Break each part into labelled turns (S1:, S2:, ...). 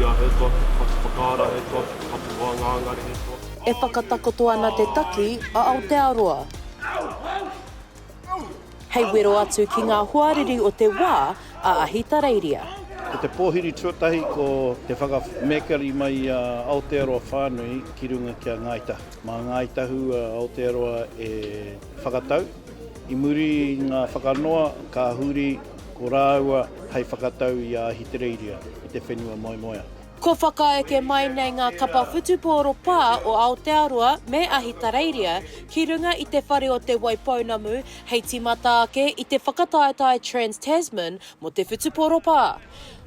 S1: Ia he toa ki te whatu whakaara, he toa ki te whatu whāngāngare, he toa ki
S2: E whakatakoto ana te taki a Aotearoa hei wero atu ki ngā hoariri o te wā a Ahitereiria.
S3: Ko te pōhiri tuatahi ko te whakamekari mai i a Aotearoa whānui ki runga ki a Ngāi Tahu. Mā Ngāi Tahu a Aotearoa e whakatau. I muri i ngā whakanoa ka huri ko rāua hei whakatau i a Ahitereiria i te whenua moemoeā.
S2: Kua whakaeke mai nei ngā kapa whutupōro pā o Aotearoa me Ahitereiria ki runga i te whare o Te Waipounamu hei tīmata ake i te whakataetae Trans-Tasman mō te whutupōro pā.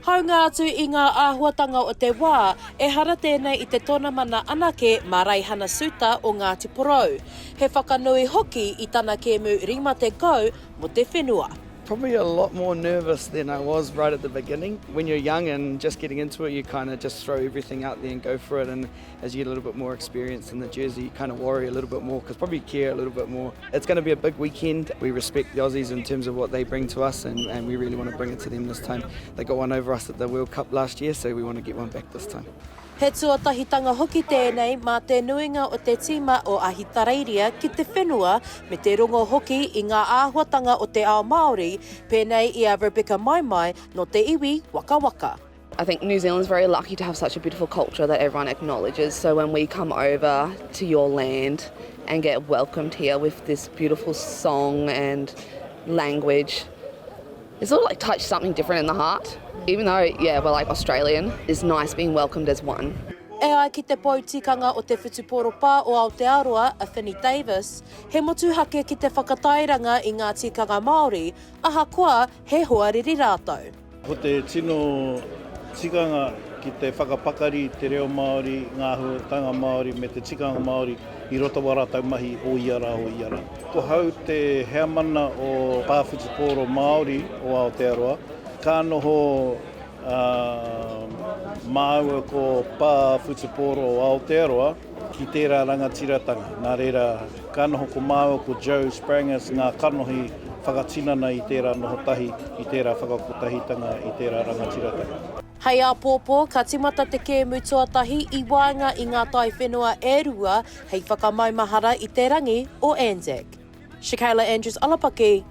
S2: Hāunga atu i ngā āhuatanga o te wā, ehara tēnei i te tonamana anake mā Raihana Suter o Ngāti Porou. He whakanui hoki i tana kēmu 50 mō te whenua.
S4: Probably a lot more nervous than I was right at the beginning. When you're young and just getting into it, you kind of just throw everything out there and go for it. And as you get a little bit more experience in the jersey, you kind of worry a little bit more because probably care a little bit more. It's going to be a big weekend. We respect the Aussies in terms of what they bring to us, and, and we really want to bring it to them this time. They got one over us at the World Cup last year, so we want to get one back this time.
S2: He tuatahitanga hoki tēnei mā te nuinga o te tīma o Ahitereiria ki te whenua me te rongo hoki i ngā āhuatanga o te ao Māori, pēnei i a Rebecca Maimai nō te iwi Waka Waka.
S5: I think New Zealand's very lucky to have such a beautiful culture that everyone acknowledges, so when we come over to your land and get welcomed here with this beautiful song and language, It's sort of like touched something different in the heart. Even though, yeah, we're like Australian, it's nice being welcomed as one.
S2: E ai ki te pou tikanga o te whutupōro pā o Aotearoa, a Finny Davis, he motuhake ki te whakatairanga i ngā tikanga Māori, ahakoa he hoariri rātou.
S3: Ko te tino tikanga ki te whakapakari i te reo Māori, ngā āhuatanga Māori me te tikanga Māori i roto wā rātou mahi o ia rā, o ia rā. Ko hau te heamana o Pā Whutupōro Māori o Aotearoa, ka noho māua ko Pā Whutupōro o Aotearoa ki tērā rangatiratanga. Nā reira, ka noho ko māua ko Joe Sprangers ngā kanohi whakatinana i tērā noho tahi, i tērā whakakotahitanga, i tērā rangatiratanga.
S2: Hei āpōpō, ka tīmata te kēmu tuatahi i waenga i ngā taiwhenua e rua hei whakamaumahara i te rangi o Anzac. Shakayla Andrews Alapaki,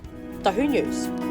S2: Tahu News.